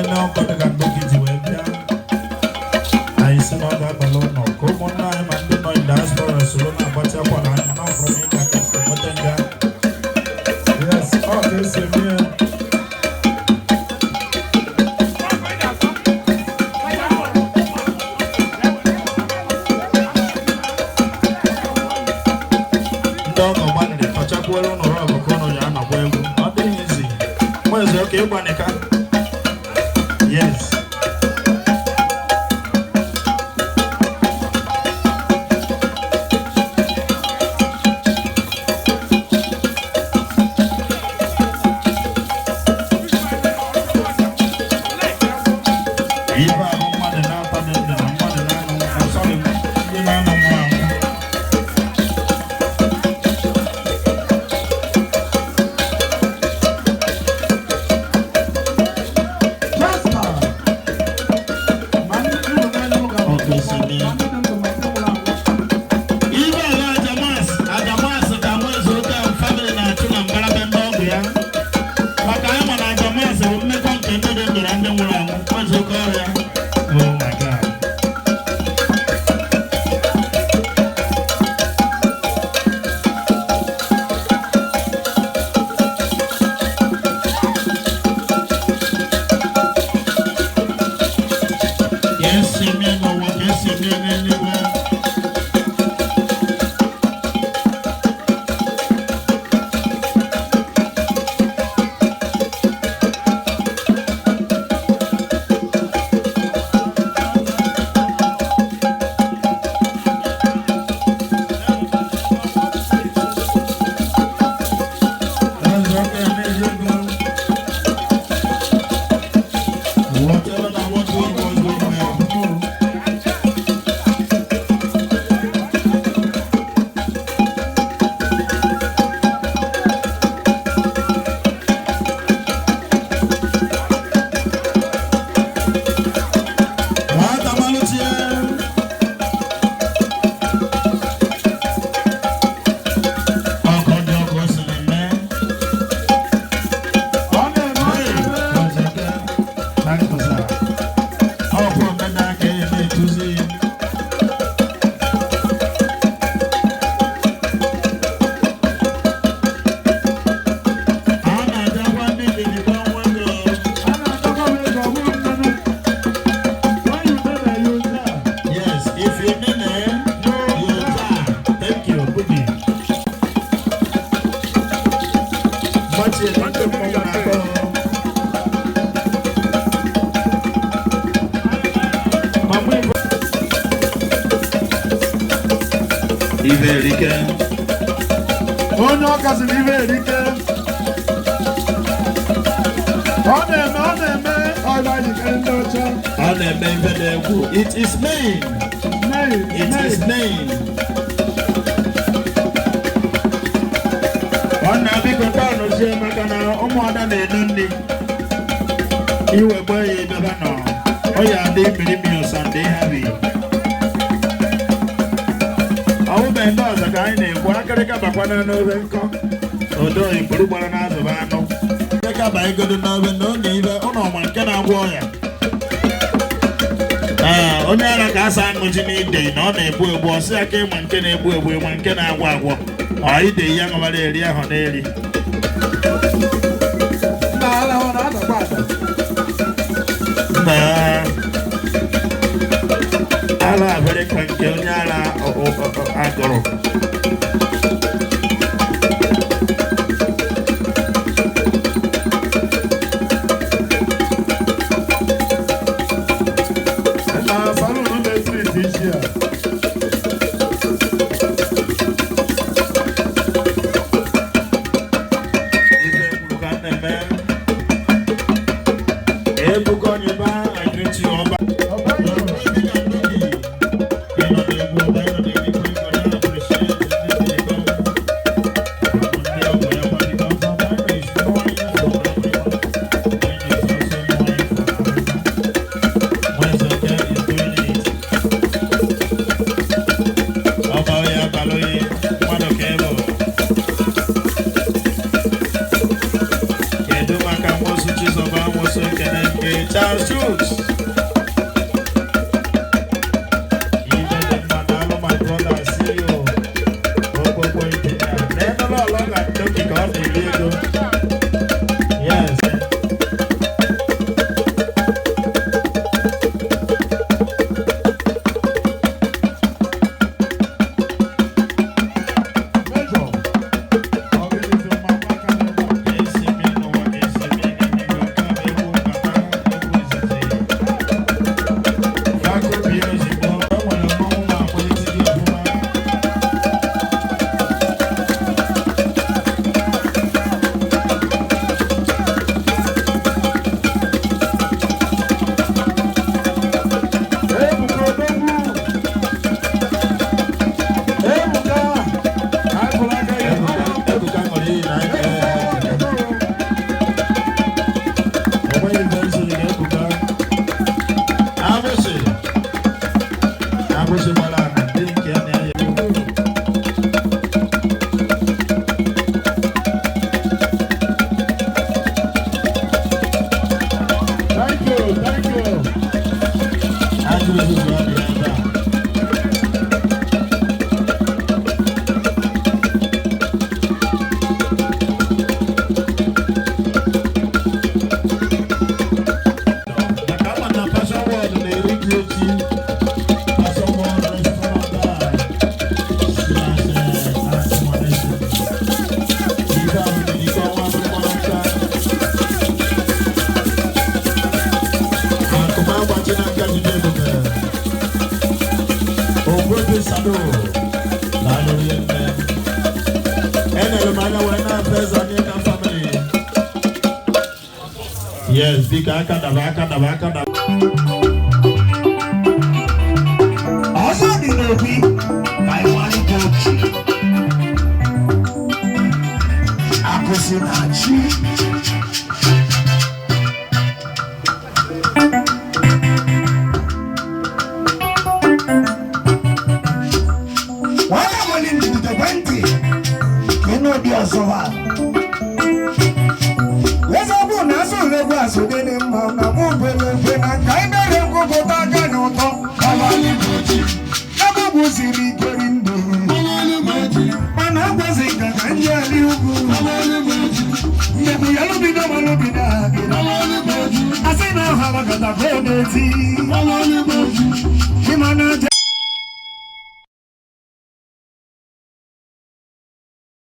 Nnene ọgọ dịka ndoki ji wee bịa. Anyị sị na ọ ga-abalị ụlọ ka ụmụnne anyị ma ndị nọ in diaspora soro na-agbachi akwara anya na ọfụrụ na ịga ka esi enweta nga. Yes, ọ ka esi eme ya. Ndị ọgọ gbanịrị tọchakwuere ụnụ rọgụ ka ụnụ ya anọkwa egwu. Ọ dịghị izi. Nwa eze oke ịgbanịka. Yes. Ife ahụ mmadụ na-ata dị ndụ na mmadụ na-anọ, sorry, ndị na-anọ nwụrụ anwụ. Jasper. Ma ndị ndụ na-enye ụka. Ọ ka esi eme ya. Ma ndị dị ndụ ma ndị nwụrụ anwụ. Ibe ala ajamas ajamas ka nwa oke family na-achụ na mbara be ndị ọgụ ya. Maka anyị ma na ajamas bụ mmekọ nke ndị dị ndụ na ndị nwụrụ anwụ. Nwa oke ọrịa. Oh my God. Ka esi eme n'ụwa ka esi eme n'eluigwe. Whatever I want to do, was doing. Nwata malụchie. Ọkụ dị ọkụ o siri mee. Ọ na-eme, ọ na-eme. Ọkwa omenala ka e na-eduzi. A na-ajakwa ndị dịdịkwa nwa ego. A na-achọkwa m ego, ọ bụrụ mmanụ. When you nene, you die. Yes, if you nene, you die. Thank you, Boogie. Mgbachie ndị mmọnwụ na-akpọ. Mama Igbo. Ibe erike. Onye ọka sị na ibe erike. Ọ na-eme, ọ na-eme, ọ ebe anyị jikere ndị ọcha. Ọ na-eme ife na-egwu. It is mine. Nay, It nay. is mine. Ọ na-abịa tọnụzie maka na ụmụada na-enu nri. Iwe gbee ya ebe ha nọ. Ọ ya adị mmirimi ọsande habi. Ọwụbe ndị ọzọ ka anyị na-ekwu akịrịka bakwana n'obe nkọ. Odo ikpuru gbara n'azụ bụ anụ. Akịrịka ba igodo n'obe na oge ibe ụnọ ma nke na-agwọ ọya. Ee, onye ara ka asa aṅụ ji n'ide na ọ na-egbu egbu, ọsị aka ịma nke na-egbu egbu, ịma nke na-agwọ agwọ. Ọ ide ya ṅụwara eri ahụ n'eri. Nna ala ọ na-adakwa ada. Na ara abịrị ka nke onye ara agụrụ. Na salon na-esiri isi a. Ife kwuru ka m na-eme. Ebuka Onyiba, I greet you, Ọba. Ọba Igbo. Yes, biko, aka daba, aka daba, aka daba. Ọzọ dị n'obi ka anyị malite ochi. Akụsi na chi. Nwata nwere ndidi ekwentị ka ịnụ ụdị ọzọ ha. Eze bụ na asụ egwu asụ dị dị mma na mụ kwere ekwe na nka anyị mere nkwupụta aka n'ụtọ. Ebe bụ siri ikeri ndụ mana ọ kwesị ka ka ndị ali ugwu mmegbu ya lụbido ma lụbido agịrị asị na ọha makata ka ọ na-eti ịma na aja.